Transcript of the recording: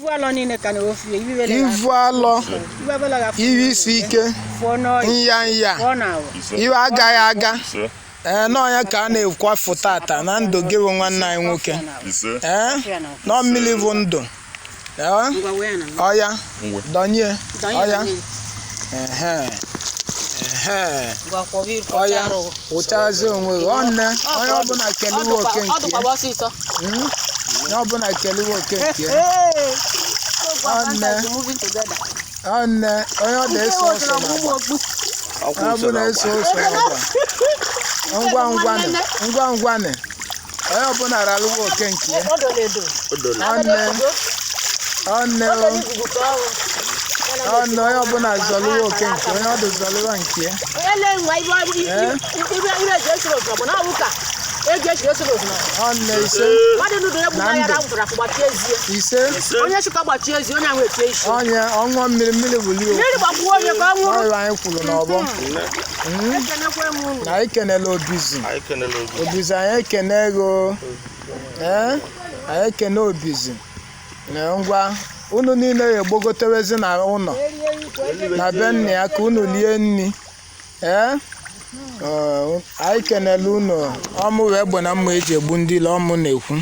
Ivu alọ niile ka na-ofu ya, Ivu alọ, iwe ọbụla ga-afụ iwe isi ike, fụọ n'ọyị, nya nya, fụọ n'awọ. Ise. iwe agaghị aga. Ise. Ee, n'ọnya ka a na-ekwafu tata na ndụ gị bụ nwanne anyị nwoke. Ise. Ee, nọ mmiri bụ ndụ. Ee, Ngwa wee na ọya, Ngwe. dọnye, Dọnye, ọya. dọnye. Ehe, ehe. Ngwa kwọba iru, Ọya, kwọcha arụ. wụchazie onwe gị. Ọ nne, onye ọbụla keliwe oke Ọ nke ya. dụkwaba ọsịsọ. Onye ọbụla keliwe oke nke ya. Ọ nne. Ọ nne, onye ọ na-eso ose n'agba. Onye ọbụla eso ose n'agba. Ngwa ngwanị, ngwa ngwanị. Onye ọbụla ralụwa oke nke ya. Ọ nne, ọ nne o. Ọ nne, onye ọbụla zọlụwa oke nke onye ọdụ zọlụwa nke ya. Ọ nne, ise ise. Onye chịkwa gbachie ezi, onye ahụ etie isi. Onye ọṅụọ mmiri, mmiri bulie Mmiri gbagbuo onye ka ọ nwụrụ. ọrụ anyị kwuru n'ọgbọ. Ekenekwe m unu. Na anyị kenela Obizi. Anyị kenele Obi. Obizi, anyị ekene ego. Ee, anyị ekene Obizi. Na ngwa, unu niile egbogotewezi na ụlọ na be nna ya ka unu lie nri. Ee. Ọ, anyị kenele unu. Ọmụ wee gbe na mma eji egbu ndị ile ọmụ na-ekwu.